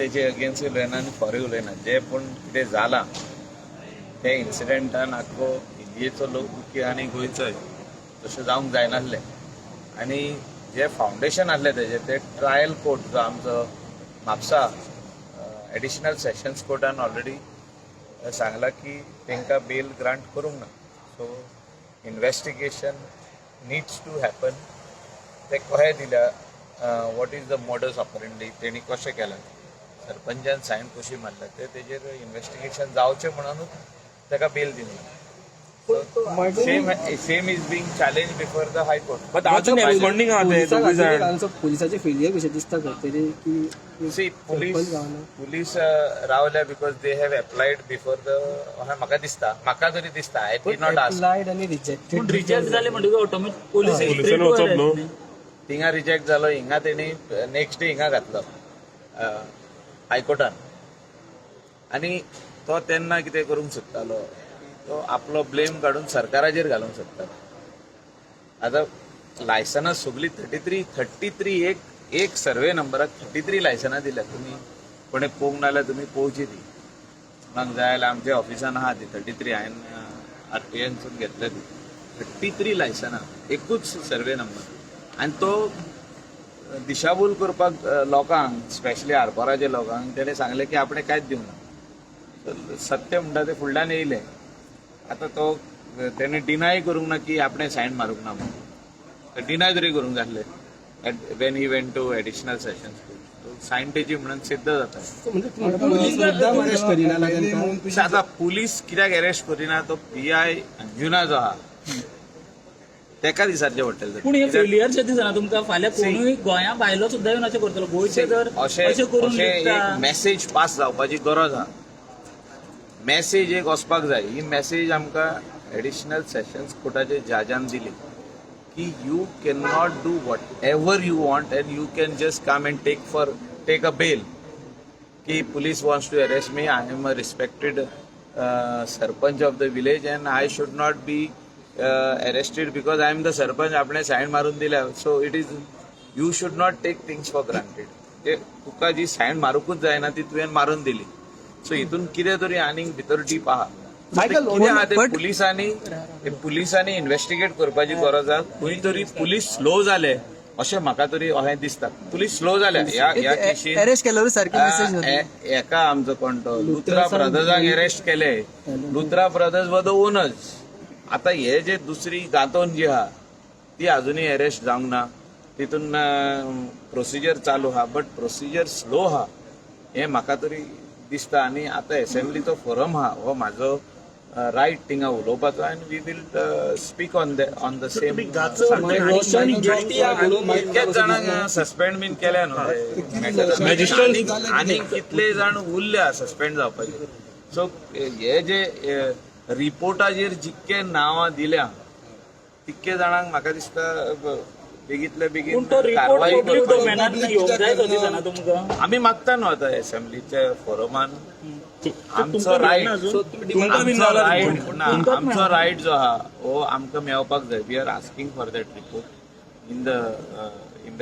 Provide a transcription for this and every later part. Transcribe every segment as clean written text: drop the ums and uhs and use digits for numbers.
तेजे अगेन्स्ट उलयना आनी फॉरूय उलयना. जे पूण कितें जालां ते इन्सिडंटान आख्खो इंडियेचो लोक दुखी आनी गोंयचोय. तशें जावंक जायनासलें आनी जे फावंडेशन आसलें तेजें ते ट्रायल कोर्ट जो आमचो म्हापसा एडिशनल सेशन्स कोर्टान ऑलरेडी सांगलां की तांकां बेल ग्रांट करूंक ना. So investigation needs to happen. ते कशें दिल्या, what is the modus operandi, तेणी कशें केलां, सरपंचान सायन कशी मारल्या, ते तेजेर इन्वेस्टिगेशन जावचें म्हणूनच ताका बेल दिवंक ना. Same is being challenge before the High Court. But अजून absconding आहा ते दोगूय जाण. पोलिसाचे फेलियर कशें दिसता खंय तरी की सी, पुलीस सरपंच जावना. पुलीस रावल्या because they have applied before the, म्हाका दिसता, म्हाका तरी दिसता, I did not ask. Applied आणि रिजेक्टेड. पूण रिजेक्ट जाले म्हणटकीर ऑटोमॅटिक पोलीस पुलिसांनी वचप न्हू. थिंगा रिजेक्ट जालो, हिंगा तेणी नेक्स्ट डे हिंगा घातलो हायकोर्टान आनी तो तेन्ना कितें करूंक सोदतालो, तो आपलो ब्लेम काडून सरकाराचेर घालूंक सोदतालो. आतां लायसनां सगलीं 33 33, एक एक सर्वे नंबराक 33 लायसनां दिल्या. तुमी कोणें पळोवंक ना जाल्यार तुमी पळोवची ती. कोणाक जाय जाल्यार आमच्या ऑफिसान आहा ती 33. हांवें आरटीएनसून घेतल्या ती 33 लायसनां, एकूच सर्वे नंबर. आनी तो दिशाभूल करपाक लोकांक, स्पेशली आरपोराच्या लोकांक तेणें सांगलें की आपणें कांयच दिवंक ना. सत्य म्हणटा तें फुडल्यान येयलें. आतां तो तेणें डिनाय करूंक ना की आपणें सायन मारूंक ना म्हणून. डिनाय तरी करूंक जाय आसलें when he went to additional sessions court. Sign तेजी म्हणून सिद्ध जाता. म्हणजे पोलीस मुद्दाम अरेस्ट करिना तांकां? आतां पुलीस कित्याक अरेस्ट करिना, तो पी I Anjuna जो आहा तेका विचारचें पडटलें. पूण हे फेलियर शें दिसना तुमकां? फाल्यां कोणूय गोंया भायलो सुद्दां येवन अशें करतलो, गोंयचे जर अशें अशें करून अशें विकता. एक मेसेज पास जावपाची गरज आहा. मेसेज एक वचपाक जाय. ही मेसेज आमकां एडिशनल सेशन्स कोर्टाच्या जजान दिली की you can not do what ever you want and you can just come and take a bell की police wants to arrest me, I am a respected sarpanch of the village and I should not be arrested because I am the sarpanch. आपणे sign मारून दिल्या. So it is, you should not take things for granted. ते तुका जी sign मारूंकूच जायना ती तुवें मारून दिली. सो हितून कितें तरी आनीक भितर डीप आहा. मायकल, कितें आहा ते पुलिसांनी इन्व्हेस्टिगेट करपाची गरज आहा. खंय तरी पुलीस स्लो जाले अशें म्हाका तरी अशें दिसता. पुलीस स्लो जाल्या ह्या ह्या केशीन. अरेस्ट केल्यावर सारखी मेसेज. एका आमचो कोण तो लुथरा ब्रदर्सांक अरेस्ट केले. Luthra Brothers were the owners. आता हे जे दुसरी गांतोन जी आहा ती अजुनूय अरेस्ट जावंक ना. तितून प्रोसिजर चालू आहा, बट प्रोसिजर स्लो आहा हें म्हाका तरी दिसता. आनी आतां एसेंब्लीचो फोरम आहा, हो म्हाजो रायट थिंगा उलोवपाचो and we will speak on the same. इतक्याच जाणांक सस्पेंड बीन केल्या न्हू. आनी कितले जाण उरल्या सस्पेंड जावपाचे. सो हे जे रिपोर्टाचेर जितके नांवां दिल्या तितके जाणांक म्हाका दिसता बेगीतले बेगीन पूण तो रिपोर्ट कारवाई पब्लीक करपाची. डोमेनात येवंक जाय तो दिसना तुमकां? आमी मागता न्हू आतां एसेंब्लीच्या फोरमान आमचो रायट, आमचो रायट ना, आमचो रायट जो आहा हो आमकां मेळपाक जाय. We are asking for that report in the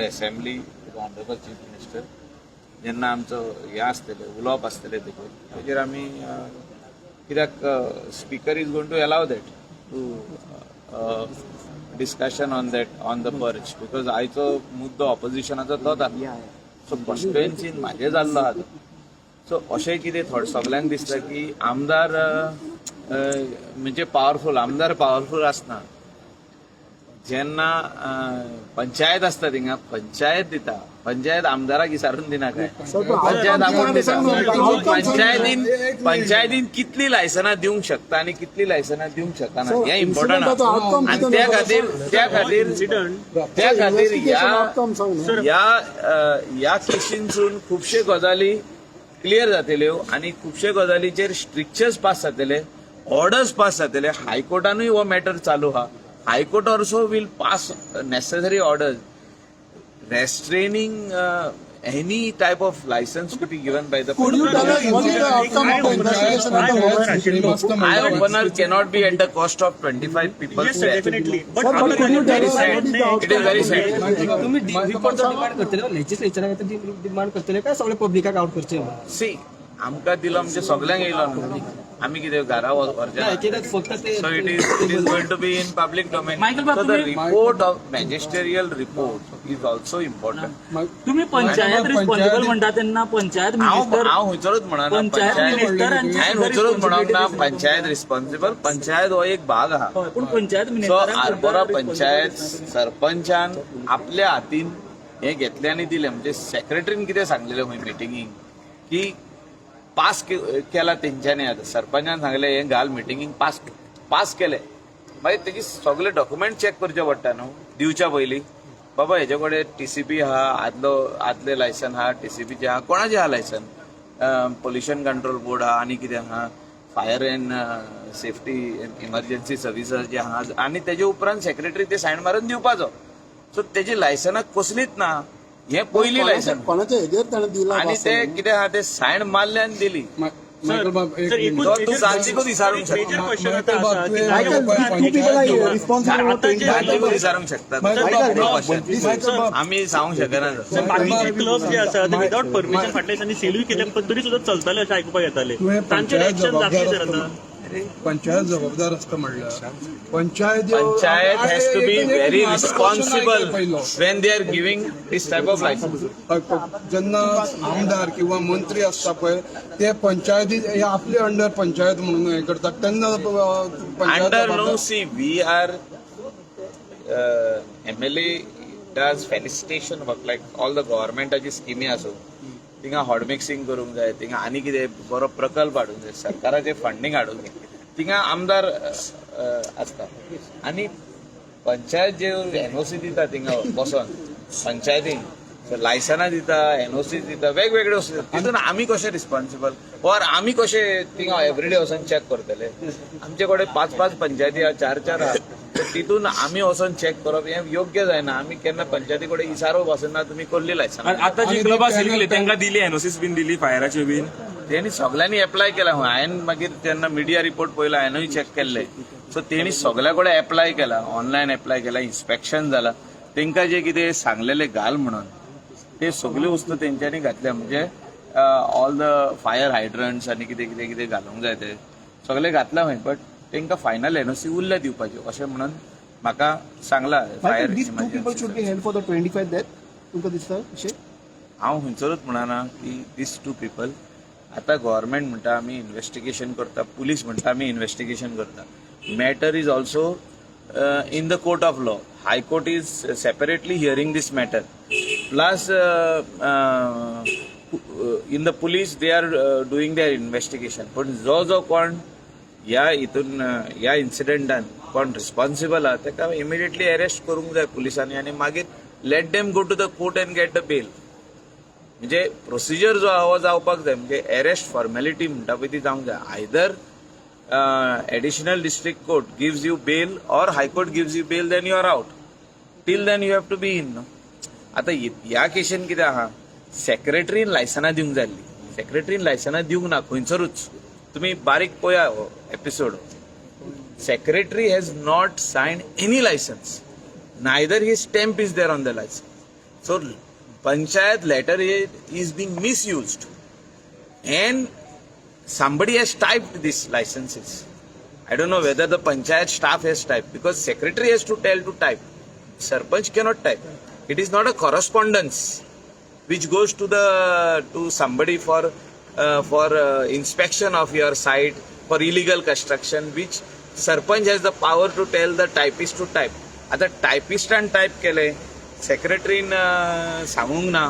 assembly. Honourable Chief Minister जेन्ना आमचो हें आसतलें, उलोवप आसतलें तेजेर तेजेर आमी, कित्याक Speaker is going to allow that to discussion on that, on the purge, because आयचो मुद्दो ऑपोजिशनाचो तोच आसलो. सो कॉन्स्टिट्युएन्सीन म्हाजे जाल्लो आहा तो. सो अशें कितें थोडे सगल्यांक दिसता की आमदार म्हणजे पावरफूल, आमदार पावरफूल आसना. जेन्ना पंचायत आसता थिंगा, पंचायत दिता, पंचायत आमदाराक विचारून दिना काय, पंचायत आपूण दिता. पंचायतीन कितली लायसनां दिवंक शकता आनी कितली लायसनां दिवंक शकना हें इम्पॉर्टंट आहा. आनी त्या खातीर ह्या ह्या ह्या केशीनसून खुबशे गजाली क्लियर जातल्यो आनी खुबशे गजालीचेर स्ट्रिक्चर्स पास जातले, ऑर्डर्स पास जातले. हायकोर्टानूय हो मॅटर चालू आहा. High Court also will pass necessary orders restraining any type of license to be given by the Could you tell us what is the outcome of the investigation at the moment? Eye opener cannot be at the cost of 25 people. Yes, sir, definitely. But Sir, but could you tell us what is the It is outcome? Very sad. तुम्ही report demand करतले लेजिस्लेचरा खातीर demand करतले काय सगळे पब्लिकाक out करचे? C, आमकां दिलो म्हणजे सगल्यांक येयलो न्हू. आमी कितें घरा व्हरचे ना कित्याक फक्त ते So it is going to be in public domain. Michael बाब, So the तुम्ही- report of magisterial report is also important. तुम्ही पंचायत रिस्पॉन्सिबल म्हणटा तेन्ना पंचायत हांव मिनिस्टर हांव खंयसरूच म्हणना. पंचायत मिनिस्टरांची हांवें सुद्दां खंयसरूच म्हणूंक ना responsibility. Panchayat responsible. Panchayat हो एक भाग आहा. हय, पूण पंचायत सो मिनिस्टरांक आरपोरा सुद्दां पंचायत सरपंचान आपल्या हातीन हे घेतले आनी दिले. म्हणजे सेक्रेटरीन कितें सांगलेलें खंय मिटिंगेक की पास केला तेंच्यांनी. आतां सरपंचान सांगलें हें घाल मिटिंगेक, पास पास केले. मागीर तेजी सगळे डॉक्युमेंट चॅक करचे पडटा न्हू दिवच्या पयलीं. बाबा हेजे कडेन टीसीपी आहा, आदलो आदले लायसन आहा, टीसीपीचे आहा, कोणाचें आहा लायसन, पोल्युशन कंट्रोल बोर्ड आहा आनी कितें आहा, fire and safety emergency services जे आहा. आनी तेजे उपरांत सेक्रेटरी ते सायन मारून दिवपाचो. सो तेजी लायसनां कसलीच ना. हें पयलीं लायसन कोणाच्या हेजेर ताणें दिला? आनी ते कितें आहा ते सायन मारले आनी दिली. मायकल बाब, एक सर, एकूच तो तूं गांधीकूच विचारूंक शकता. मेजर क्वेश्चन आता आसा की Michael, two people are responsible for आता जे- गांधीकूच विचारूंक शकता. मायकल बाब, आमी सांगूंक शकना. सर, बाकीचे क्लब जे आसा ते विदाउट परमिशन फाटल्या दिसांनी सेलूय केले, पण तरी सुद्दां चलताले अशें आयकुपाक येताले. तुवें तांचेर पंचायत एक्शन जातली जबाबदार सर आता? आसता. पंचायत जबाबदार आसता म्हणल्यार panchayat panchayat has to be very responsible पयलो when they are giving this type of licence. जेन्ना आमदार किंवा मंत्री आसता पळय, ते पंचायती हे आपले अंडर पंचायत म्हणून हे करतात तेन्ना पंचायत अंडर नो. जबाबदार. See, we are MLA does felicitation work like all the गव्हर्मेंटाची स्किमी आसूं, थिंगा हॉट मिक्सिंग करूंक जाय, थिंगा आनी कितें बरो प्रकल्प हाडूंक जाय, सरकाराचें फंडींग हाडूंक जाय, थिंगा आमदार आसता. आनी पंचायत जे एनओसी दिता थिंगा बसोन पंचायतीन लायसनां दिता, एनओसी दिता, वेगवेगळे वस्तू. तितून आमी कशे रिस्पॉन्सिबल ऑर आमी कशे थिंगा एवरीडे वचोन चॅक करतले? आमचे कडेन पांच पांच पंचायती आहा, चार चार आहा. तर तितून आमी वचोन चॅक करप हें योग्य जायना. आमी केन्ना पंचायती कडेन इसारो बसना तुमी कसली लायसनां. आता जी क्लबां सील केली तांकां दिली एनओसीस बीन दिली फायराच्यो बीन? तेणी सगळ्यांनी एप्लाय केला. हांवें मागीर तेन्ना मिडिया रिपोर्ट पळयलो, हांवेंय चॅक केल्ले. सो तेणी सगल्या कडेन एप्लाय केला, ऑनलायन एप्लाय केला, इन्स्पेक्शन जाला. तांकां जे कितें सांगलेलें घाल म्हणून ते सगल्यो वस्तू तेंच्यांनी घातल्या. म्हणजे ऑल the fire हायड्रंट्स आनी कितें कितें कितें घालूंक जाय ते सगळें घातलां खंय, बट तांकां फायनल एनओसी उरल्या दिवपाच्यो अशें म्हणून म्हाका सांगला fire. These two people should be held for the 25 death. तुमकां दिसता अशें? हांव खंयसरूच म्हणना की दीस टू पिपल. आतां गव्हर्मेंट म्हणटा आमी इन्वेस्टिगेशन करता, पुलीस म्हणटा आमी इन्वेस्टिगेशन करता. Matter is also in the court of law. High Court is separately hearing this matter, plus in the police they are doing their investigation. पण जो जो कोण ह्या हितून ह्या इन्सिडंटान कोण रिस्पॉन्सिबल आहा ताका इमिडिएटली अरेस्ट करूंक जाय पुलिसांनी आनी मागीर let them go to the court and get the bail. म्हणजे प्रोसिजर जो आहा हो जावपाक जाय. म्हणजे अरेस्ट फॉर्मेलिटी म्हणटा पळय ती जावंक जाय. Either additional district court gives you bail or High Court gives you bail, then you are out. Till then you have to be in. आतां ह्या केशीन कितें आहा, सेक्रेटरीन लायसनां दिवंक जाय आसली. सेक्रेटरीन लायसनां दिवंक ना खंयसरूच. तुमी बारीक पळया हो episode. Secretary has not sign any licence, neither his stamp is there on the licence. So panchayat letter is being misused and somebody has typed these licenses. I don't know whether the panchayat staff has typed, because secretary has to tell to type. Sarpanch cannot type. It is not a correspondence which goes to somebody for inspection of your site for illegal construction, which sarpanch has the power to tell the typist to type. आता टायपिस्टान type केले, सेक्रेटरीन सांगूंक ना.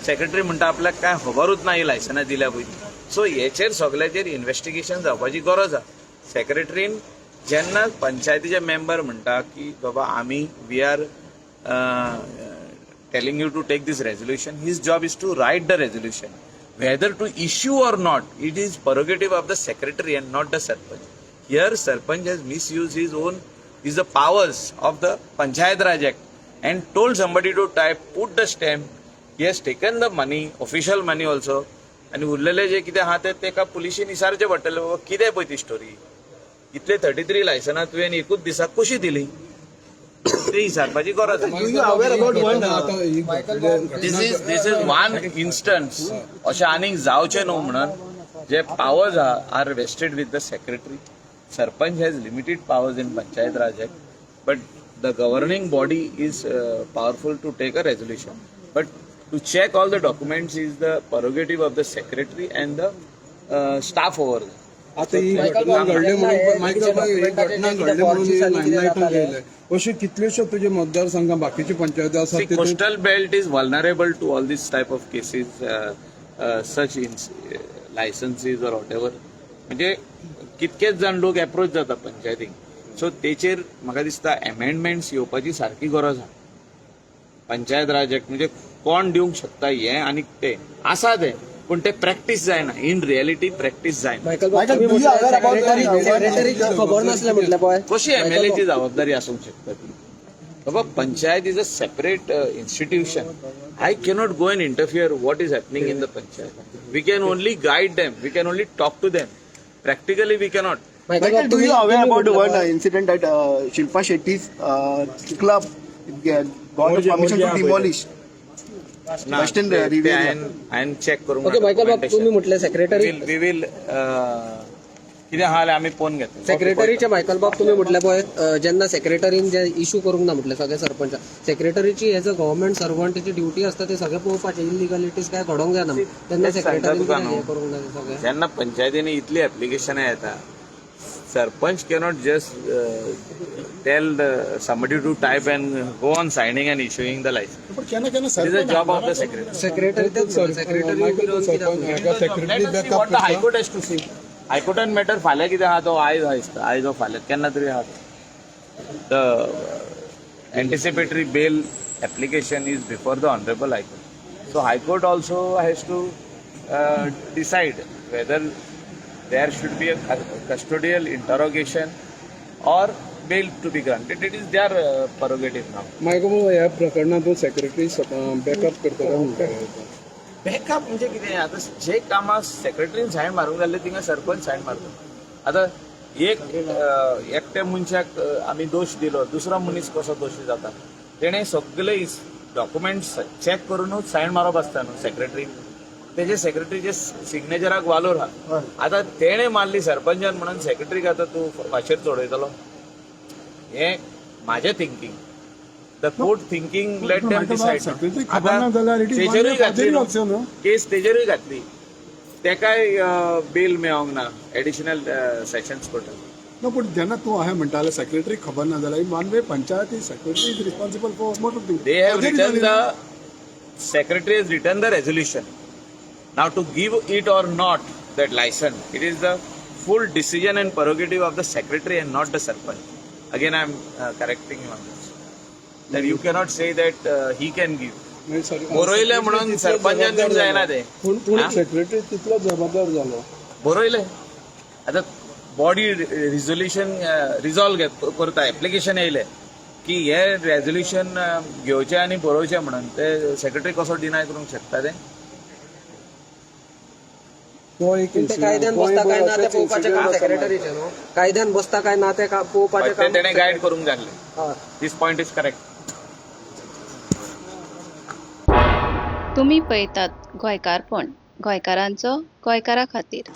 Secretary म्हणटा आपल्याक काय खबरूच ना ही लायसनां दिल्या पयलीं. सो हेचेर सगल्याचेर इन्वेस्टिगेशन जावपाची गरज आहा. सेक्रेटरीन जेन्ना पंचायतीचे मेंबर म्हणटा की बाबा आमी we are telling you to take this resolution, his job is to write the resolution. Whether to issue or not, it is prerogative of the secretary and not the sarpanch. Here, sarpanch has misused his own, is the powers of the Panchayat Raj Act and told somebody to type, put the stamp. He has taken the money, official money also. आनी उरलेले जे कितें आहा ते तेका पुलिशेन विचारचें पडटलें, बाबा कितें पळय ती स्टोरी, इतले 33 लायसनां तुवें एकूच दिसाक कशी दिली, ते विचारपाची गरज आसा. आता ही This is one instance. अशें आनीक जावचें न्हू म्हणून जे पावर्स आहा are vested with the secretary. Sarpanch has limited powers in Panchayat Raj Act, but the governing body is powerful to take a resolution, but to check all the documents is the prerogative of the secretary and the staff over. आता ही घटना घडली म्हणून, Michael बाब, ही घटना घडली म्हणून लायमलायटान येयले. अश्यो कितल्योश्यो तुजे मतदारसंघ बाकीचे पंचायती आसात See, तितून coastal belt is vulnerable to all these type of cases, such licenses or whatever. म्हणजे कितकेच जाण लोक एप्रोच जाता पंचायतीक. सो तेचेर म्हाका दिसता एमेंडमेंट्स येवपाची सारकी गरज आहा. पंचायत राज एक्ट म्हणजे कोण दिवंक शकता हें आनी ते आसा ते, पूण ते प्रॅक्टीस जायना, इन रियलिटी प्रॅक्टीस जायना. मायकल बाब, तुम्ही म्हटलं सेक्रेटरी खबर नासलें म्हटलें पळय. कशी एमएलएची जबाबदारी आसूंक शकता ती? बाबा, panchayat is a separate institution. I cannot go and interfere what is happening in the panchayat. We can only guide them, we can only talk to them. Practically we cannot. Michael Michael, Bob, do you तुम्ही aware about म्हटलं one पळय. Incident that Shilpa Shetty's club got a permission to demolish? Western Riviera. हांवें check करूंक. Okay Michael बाब, तुम्ही म्हटलें secretary we will, कितें आहा जाल्यार आमी पळोवन घेतले. सेक्रेटरीचे मायकल बाब, तुम्ही म्हटलें पळय, जेन्ना सेक्रेटरीन जे इशू करूंक ना म्हटलें सगळे सरपंच सेक्रेटरीची as a government सर्वंटाची ड्युटी आसता ते सगळें पळोवपाचें, इलिगलिटीज काय घडोवंक जायना. तेन्ना तेच सांगता सेक्रेटरीन तुका कित्याक न्हू. हें करूंक ना तें सगळें? जेन्ना पंचायतींनी इतली एप्लिकेशनां येता, sarpanch cannot just tell somebody to type and go on signing and issuing the licence. पण केन्ना केन्ना It is a job of the secretary. Secretary तेच सेक्रेटरी मायकल सरपंच हेका secretary backup What the high court has to see. हायकोर्टान matter फाल्यां कितें आहा तो, आयज आहा दिसता, आयज हो फाल्यां केन्ना तरी आहा. The anticipatory bail application is before the honourable high court, so high court also has to decide whether there should be a custodial interrogation or bail to be granted. It is their prerogative now. Michael बाब, ह्या प्रकरणात तूं secretary backup करता काय म्हणटा? Backup म्हणजे कितें? आतां जे कामां सेक्रेटरीन सायन मारूंक जाल्ले, थिंगा सरपंच सायन मारता. आतां एक एकट्या मनशाक आमी दोश दिलो, दुसरो मनीस कसो दोशी जाता? तेणें सगळे डॉक्युमेंट्स चॅक करुनूच सायन मारप आसता न्हू सेक्रेटरी. तेजे सेक्रेटरीचे सिग्नेचराक वालोर आहा. आतां तेणें मारली सरपंचान म्हणून सेक्रेटरीक आतां तूं फाशेर चडयतलो? हें म्हाजें thinking. The court thinking, let them decide. Secretary खबर ना जाल्यार it is one तेजेरूय way घातली forgery also, न्हू? केस, तेजेरूय घातली. तेकाय बेल मेळोंक ना एडिशनल सेशन्स कोर्टान. No, पण जेन्ना तूं अशें म्हणटाले सेक्रेटरी खबर ना जाल्यार, one way panchayat secretary is responsible for motor thing. They have written, the secretary has written the resolution. Now to give it or not that licence, it is the full decision and prerogative of the secretary and not the sarpanch. Again I am correcting you on this, that you cannot say that he can give. बरयलें म्हणून सरपंचान दिवंक जायना ते. पूण secretary तितलो जबाबदार जालो. बरयलें, आतां बॉडी रिजोल्युशन रिजॉल्व करता, एप्लिकेशन येयलें की हे रेजोल्युशन घेवचें आनी बरोवचें म्हणून, ते सेक्रेटरी कसो डिनाय करूंक शकता ते? तो एक पूण ते कायद्यान बसता काय ना ते पळोवपाचें काम सेक्रेटरीचें न्हू. कायद्यान बसता काय ना ते पळोवपाचें ते काम तेणें गायड करूंक जाय आसलें. हय. This point is correct. तुमी पळयतात गोंयकारपण, गोंयकारांचो गोंयकारा खातीर.